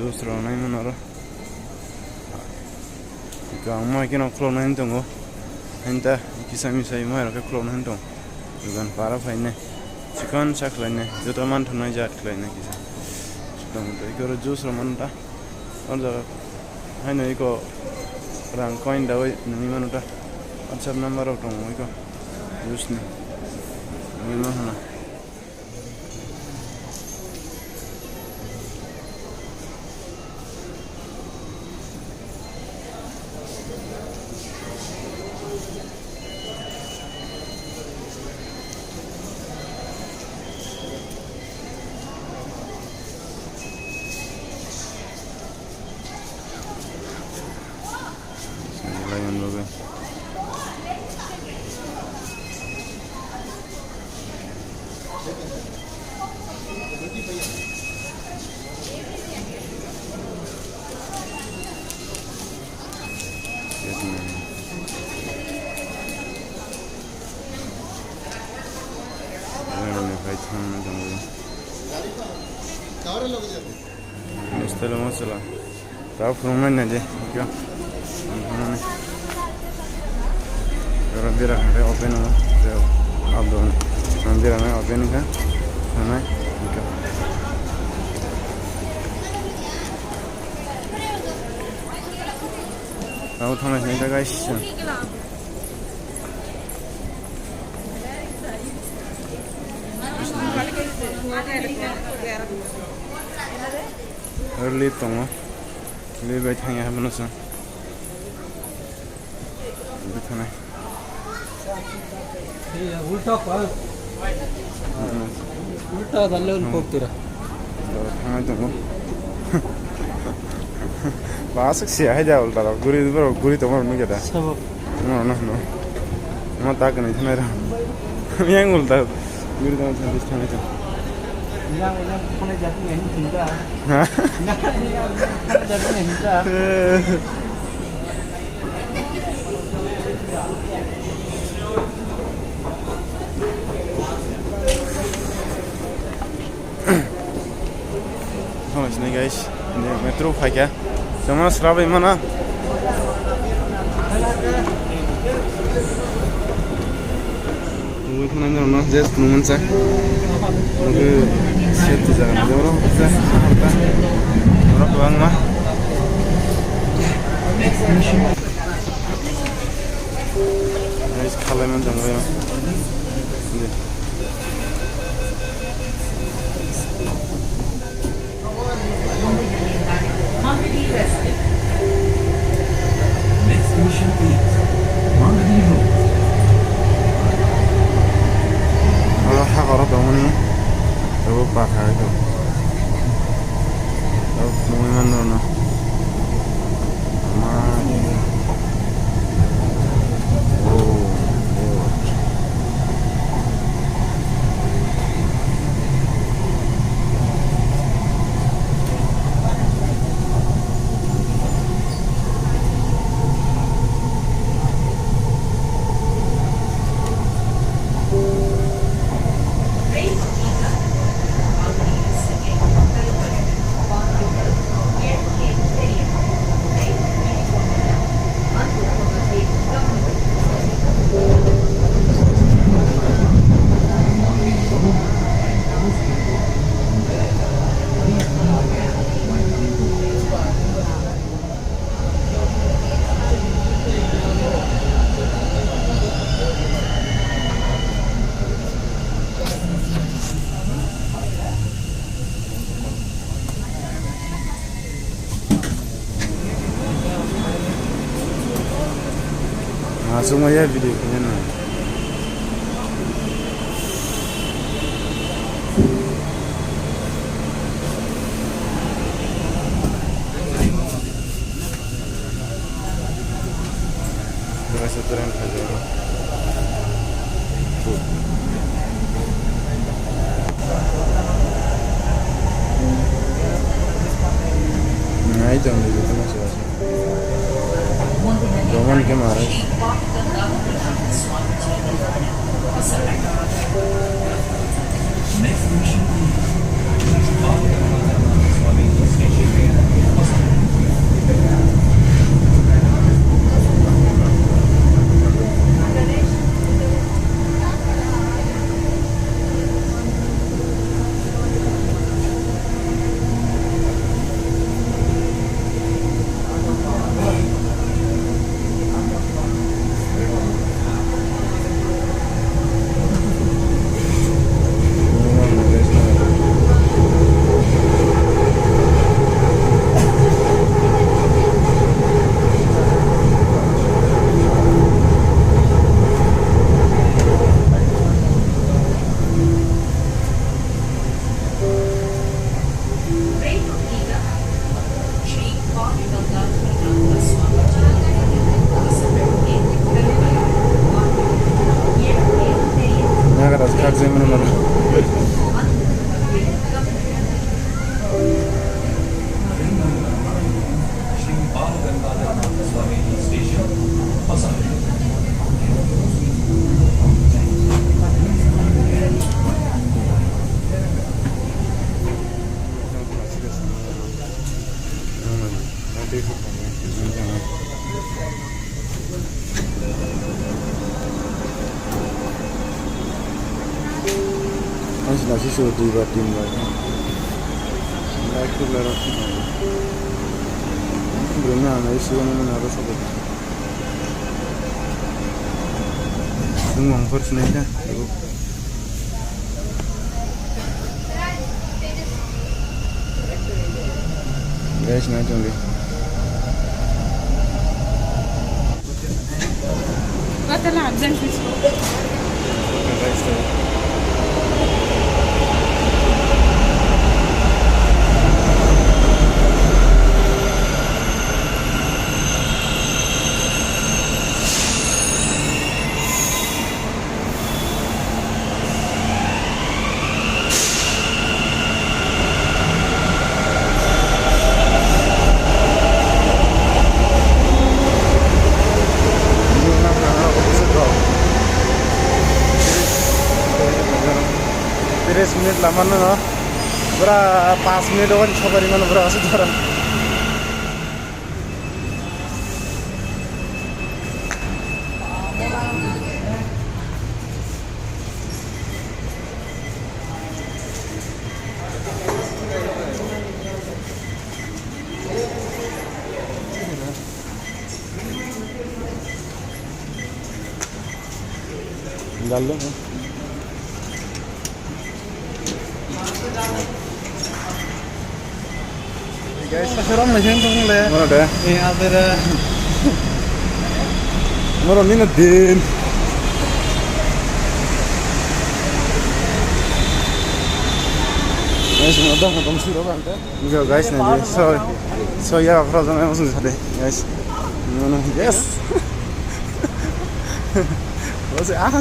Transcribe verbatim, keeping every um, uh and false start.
Juice rok nai mano oro. Iko ang mo kino khulok nai tongo. Henta kisa misa mo rok khulok nai tong. Dukan para phainai. Chikon sa khlainai. Joto man thumnai jat khlainai kisa. Tong to iko oro juice rok manta. Oro jaga haino iko rang coin dawi nangwi mano ta. WhatsApp number rok tongo iko. Juice ni. Nangwi mano na. Lion bagwi. Lion ni phai thang tongo. Estela masala. Tao phunuknai naidi, hwnkhe. Oro bira hwnkhe open wngo, tei aboni bira nai open wngkha, thangnai, hwnkhe. Tao thangnai hwnkhe guys. Oro lift tongo. Lift bai thangya hamono chwng. Lift thanai. Ulta pa. Ulta dalle un pok tira. Thangnai tongo. Ba aswk se hai da ulta rok guri borok guri tongma rok nugya da. Sabo. No, no, no. Ma ta kani thanai ra. Yang ulta guri tongma thanai thanai tong. Yang ulta khone jati nahi chinta. Ha? Yang ulta khone jati nahi chinta. Thanglai sinai guys, metro phaikha. Tamo srabai mana. Ui khna nang na je nungun sa. Oke, set jaga na jawro sa harta. Ora tuang ma. Guys, khalai man jang ya. Next station is Mangadi Road. Oro ha oro tongmani abo patha ito. Abo phunugwi mano no. Ma. Oh, oh. Aswk maya video khaina. Restaurant khajago. Nai tong di, itu masih, masih. Roman ke maras. Ang sila sisi dui bar tin bar. Light tube light rok. Bwrwi no ang isi o nang aro sobo. Nwng ang phor sinai kha. Guys, nai tong di. Tiris minit lama no, pura pas minit o sokari mano pura asuk dhoro. Dal do. Guys, seram lagi tu le. Mana deh? Eh, ada. Moro nina din. Guys, mana dah nonton sih orang teh? Enggak guys, nanti so so ya, apa sama langsung sadar guys. Mana? Yes. Masih ahan.